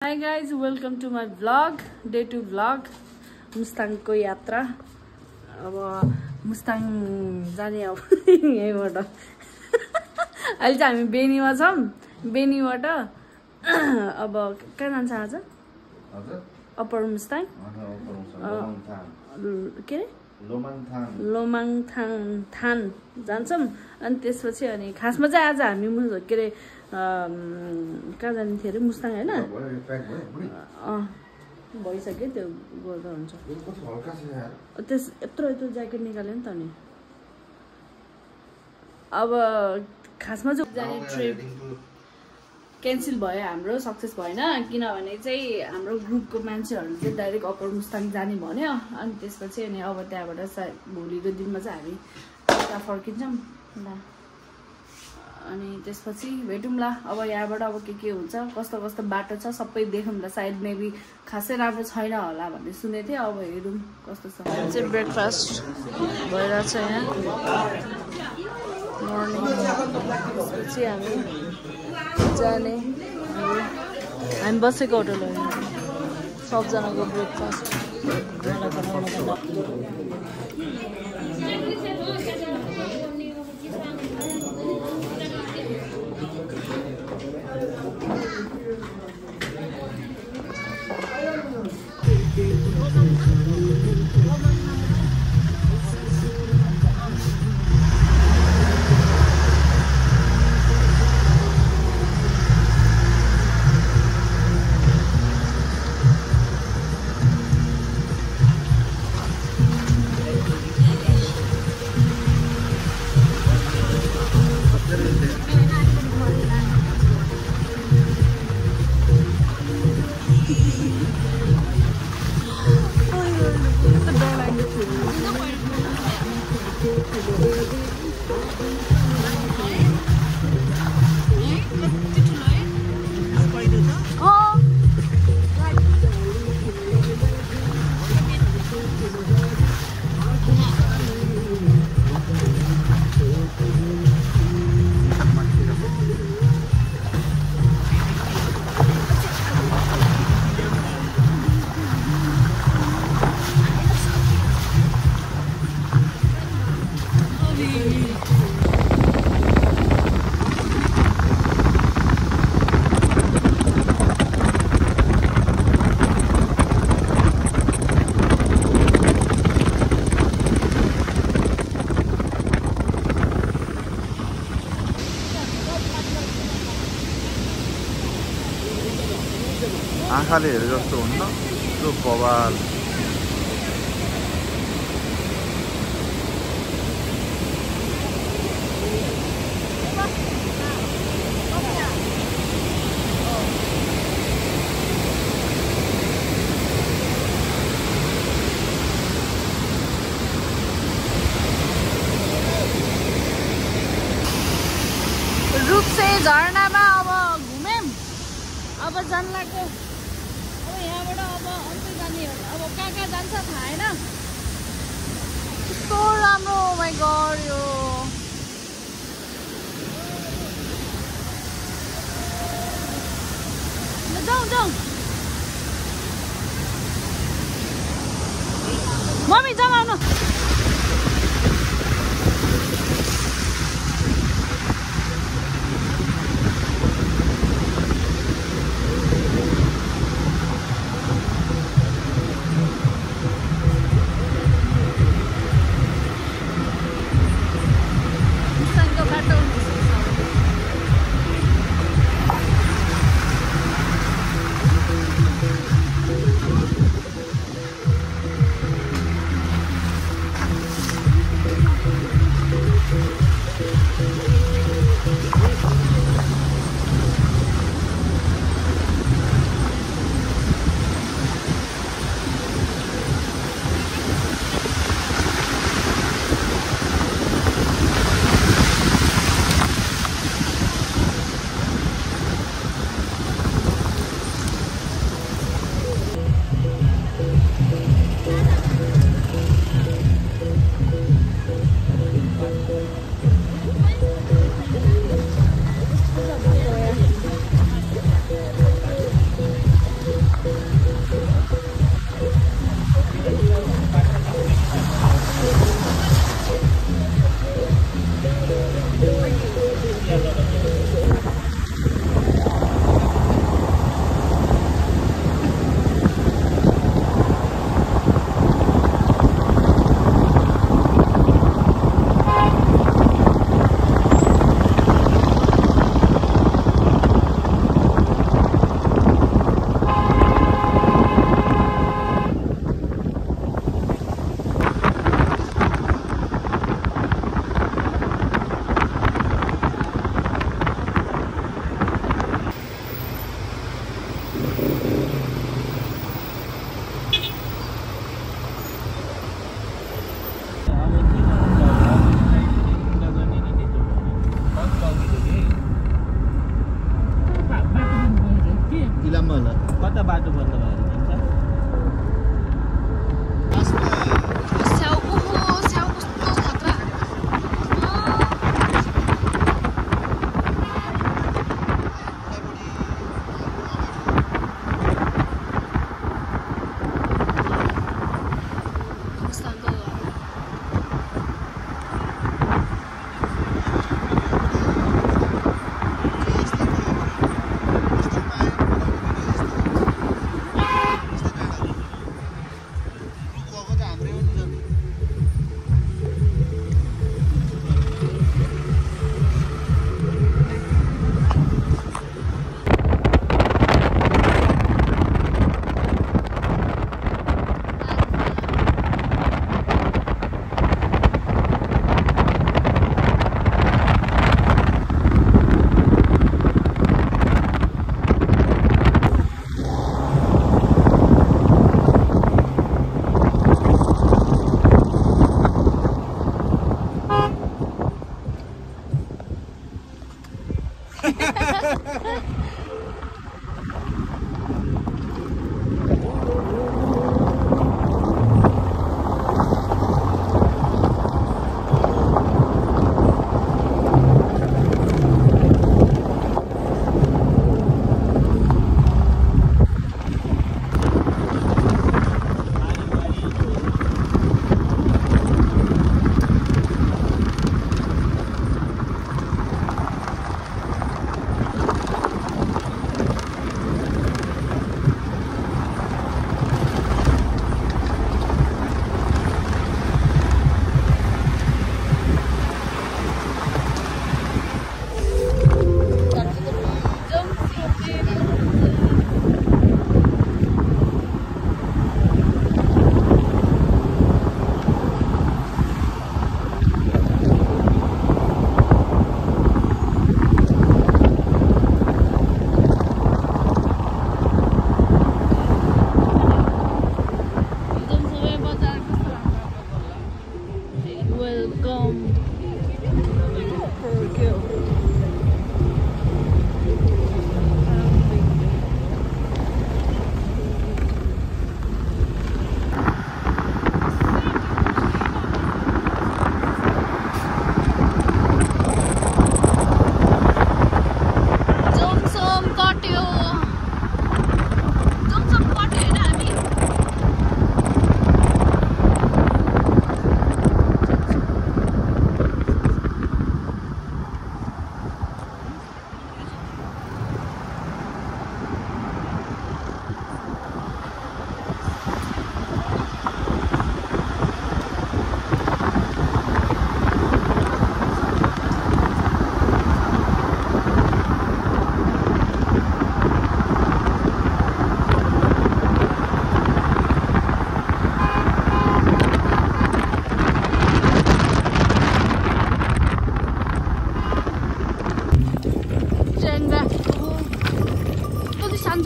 Hi guys, welcome to my vlog, day 2 vlog. Mustang को यात्रा. अब Mustang जाने अब यहीबाट. अहिले चाहिँ हामी बेनीमा छौं. बेनीबाट अब कहाँ जान्छ आज? हजुर. अप्पर मुस्ताङ. के रे? लोमाङथाङ जान्छौं. अनि त्यसपछि अनि खासमा चाहिँ आज हामी के रे कहाँ जाने थियो अरे मुस्ताङ हैन भइसक्यो त्यो गर्दा हुन्छ त्यस यत्रो ज्याकेट निकाल्यो नि त नि अब खासमा चाहिँ जाने ट्रिप क्यान्सल भयो हाम्रो सक्सेस भएन किनभने चाहिँ हाम्रो ग्रुपको मान्छेहरुले चाहिँ डाइरेक्ट अप्पर मुस्ताङ जाने भन्यो अनि त्यसपछि अनि अब त्यहाँबाट भोलिको दिनमा चाहिँ हामी यता फर्किन्छौं अनि त्यसपछि भेटौँला अब यहाँबाट अब के हुन्छ कस्तो कस्तो बाटो छ सबै देखौँला सायद मेबी खासै राम्रो छैन होला भन्ने सुनेको थिएँ अब हेरौँ कस्तो छ चाहिँ ब्रेकफास्ट भइरहेछ यहाँ मर्निङ त्यसपछि हामी जाने हामी बसेको होटल हो सबजनाको ब्रेकफास्ट आँखाले हेरे जस्तो हुन्न त्यो बवाल रूप से झरनामा अब घुमेम अब जान लाग्यो यहाँबाट अब अन्त जाने अब कहाँ जान्छ थाहा हैन कस्तो राम्रो ओ माय गॉड यो जाऊ मम्मी जाऊ आउनु त बाटो बन्द भयो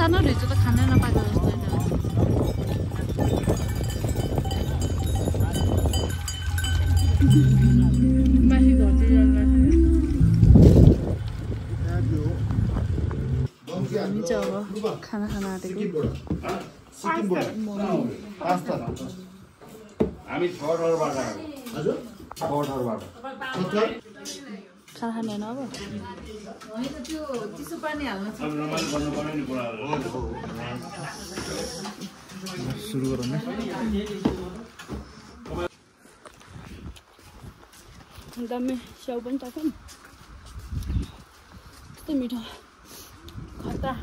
सानो रहेछ त खान नपाएको जस्तो माथि घरतिर हामी चाहिँ अब खाना खान आँटेको खाना खाने होइन अब सुरु गरौँ न दामी स्याउ पनि छ नि कस्तो मिठो खट्टा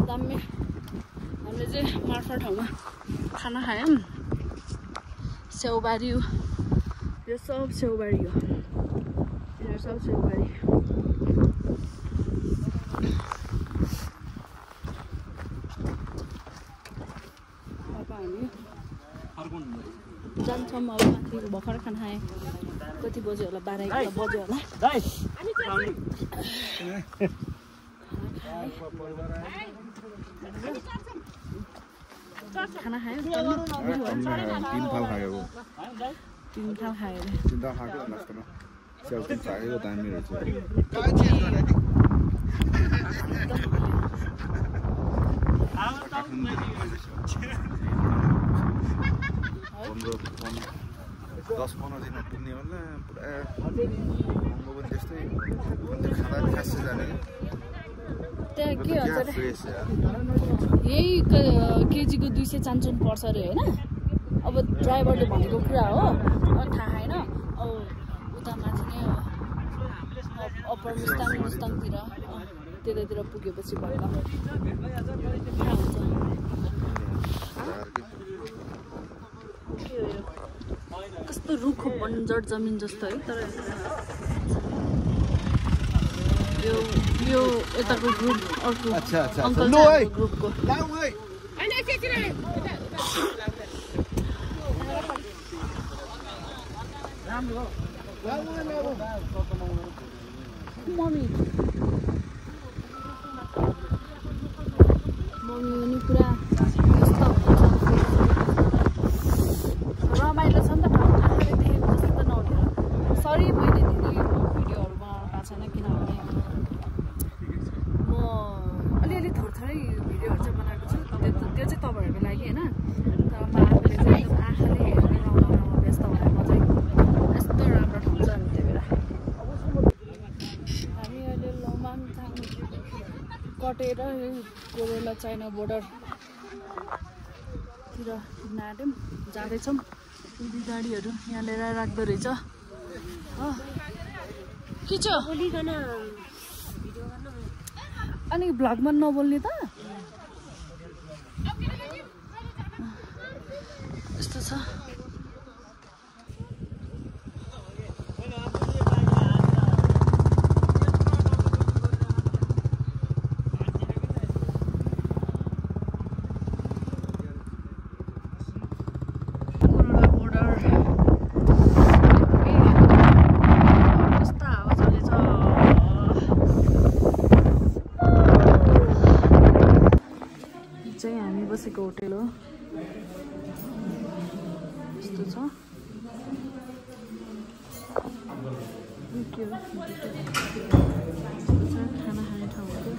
दामी हामीले चाहिँ मार्फा ठाउँमा खाना खायौँ स्याउबारी हो यो सब स्याउबारी हो यो सब स्याउबारी जान्छौँ अब माथि भर्खर खाना खाएँ कति बज्यो होला 12-1 बज्यो होला खाना खायो 3 थाल खायो 3 थाल खायो 3 थाल खायो लास्टमा स्याउ पनि चाहिएको दामी रहेछ 10-15 दिन पुग्ने होला पुरा महँगो पनि त्यस्तै त्यो खाँदा खासै जाने त्यहाँ के भन्छ यही केजीको 255 पर्छ अरे होइन अब ड्राइभरले भनेको कुरा हो थाहा छैन अब उता माथि नै अप्पर मुस्ताङतिर त्यतातिर पुगेपछि भन्दा थाहा हुन्छ कस्तो रुखो बन्जर जमिन जस्तो है तर यो यताको ग्रुप अर्को अङ्कल ग्रुपको मम्मी पनि पुरा रमाइलो छ नि त आफूले देखेको जस्तो त नहुने सरी मैले दिने भिडियोहरू बनाउनु छैन किनभने म अलिअलि थोरै भिडियोहरू चाहिँ बनाएको छु त्यो चाहिँ तपाईँहरूको लागि होइन तर म आफूले चाहिँ एकदम आँखाले हेर्ने रमाउनमा व्यस्त भएर म चाहिँ यस्तो राम्रो ठाउँ छ अनि त्यही भएर हामी अहिले लोमाङथाङ कटेर कोरोला चाइना बोर्डरतिर पुग्न आँट्यौँ जाँदैछौँ गाडीहरू यहाँ लिएर राख्दो रहेछ हो खिच्यो अनि भ्लगमा नबोल्ने त यस्तो छ बसेको होटल हो यस्तो छ खाना खाने ठाउँको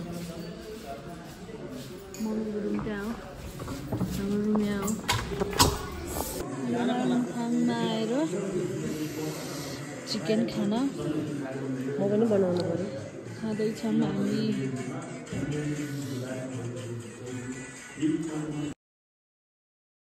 मम्मीको रुम त्यहाँ हो हाम्रो रुम यहाँ हो खाना आएर चिकन खाना म पनि बनाउनु पर्यो खाँदैछौँ हामी